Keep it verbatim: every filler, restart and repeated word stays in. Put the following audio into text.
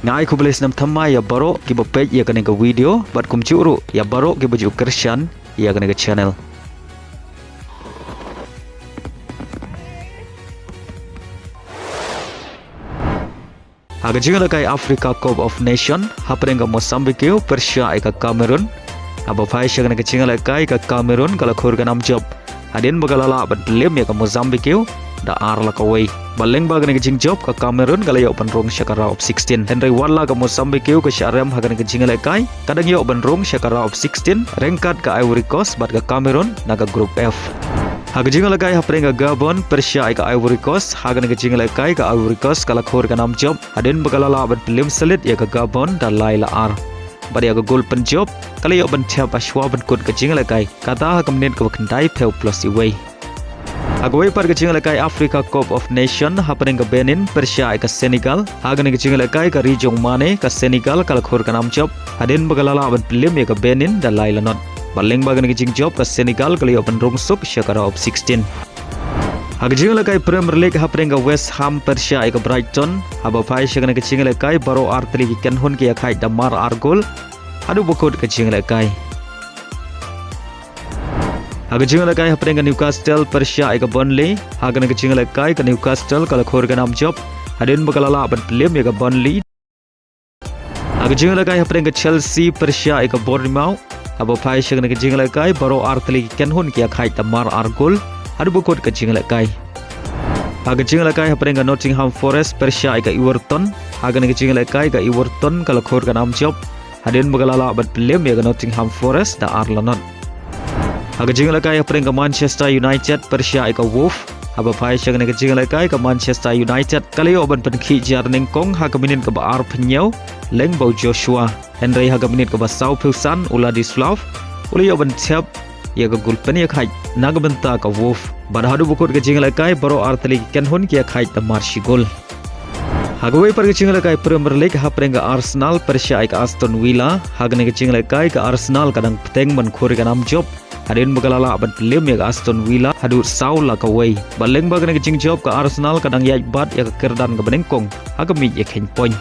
Nga ai khublei snem thymmai ïa baroh kiba peit ïa kane ka video bad kumjuh ruh ïa baroh kiba ju kyrshan ïa kane ka channel. Ha ka jingïalehkai Africa Cup of Nation, hapdeng ka Mozambique pyrshah ïa ka Cameroon. Haba phai sha kane ka jingïalehkai, ka Cameroon ka la khur ka nam jop hadien ba ka la lah ban pynliem ïa ka Mozambique da ar la kawei. Bad lyngba kane ka jingjop, ka Cameroon ka la ïoh ban rung sha ka round of sixteen. Hynrei wat la ka Mozambique ka shah rem ha kane ka jingïalehkai, ka dang ïoh ban rung sha ka round of sixteen ryngkat ka Ivory Coast bad ka Cameroon na ka Group F. Ha ka jingïalehkai hapdeng ka Gabon pyrshah ïa ka Ivory Coast, ha kane ka jingïalehkai ka Ivory Coast ka la khur ka nam jop hadien ba ka la lah ban pynliem syllit ïa ka Gabon da lai la ar. Bad ïa ka gol pynjop ka la ïoh ban thep hashwa ban kut ka jingïalehkai, kata ha ka minit kaba khyndai phew plus iwei. Ha kawei pat ka jingïalehkai Africa Cup of Nation, hapdeng ka Benin pyrshah ïa ka Senegal, ha kane ka jingïalehkai ka Ri Jong Mane ka Senegal ka la khur ka nam jop hadien ba ka la lah ban pynliem ïa ka Benin da lai la not. Bad lyngba kane ka jingjop, ka Senegal ka la ïoh ban rung suk sha ka round of sixteen. Ha ka jingïalehkai Premier League, hapdeng ka West Ham pyrshah ïa ka Brighton, haba phai sha kane ka jingïalehkai baroh artylli ki kynhun ki ïakhaid da mar ar gol haduh ba kut ka jingïalehkai. Ha ka jingïalehkai hapdeng ka Newcastle pyrshah ïa ka Burnley, ha kane ka jingïalehkai ka Newcastle ka la khur ka nam jop hadien ba ka la lah ban pynliem ïa ka Burnley. Ha ka jingïalehkai hapdeng ka Chelsea pyrshah ïa ka Bournemouth, haba phai sha kane ka jingïalehkai baroh artylli ki kynhun ki ïakhaid da mar ar gol haduh ba kut ka jingïalehkai. Ha ka jingïalehkai hapdeng ka Nottingham Forest pyrshah ïa ka Everton, ha kane ka jingïalehkai ka Everton ka la khur ka nam jop hadien ba ka la lah ban pynliem ïa ka Nottingham Forest da ar la not. Ha ka jingïalehkai hapdeng ka Manchester United pyrshah ïa ka Wolves, haba phai sha kane ka jingïalehkai ka Manchester United ka la ïoh ban pynkhih jia nyngkong ha ka minit kaba arphew hynñiew lyngba u Joshua. Hynrei ha ka minit kaba sawphew san u Ladislav u la ïoh ban thep ïa ka gol pynïakhaid na ka bynta ka Wolves. Bad haduh ba kut ka jingïalehkai baroh artylli ki kynhun ki ïakhaid da mar shi gol. Ha kawei pat ka jingïalehkai Premier League, hapdeng ka Arsenal pyrshah ïa ka Aston Villa, ha kane ka jingïalehkai ka Arsenal ka dang bteng ban khur ka nam jop hadien ba ka la lah ban pynliem ïa ka Aston Villa haduh saw la kawei. Bad lyngba kane ka jingjop, ka Arsenal ka dang ïaid bad ïa ka kyrdan kaba nyngkong ha ka miej ïakheiñ point.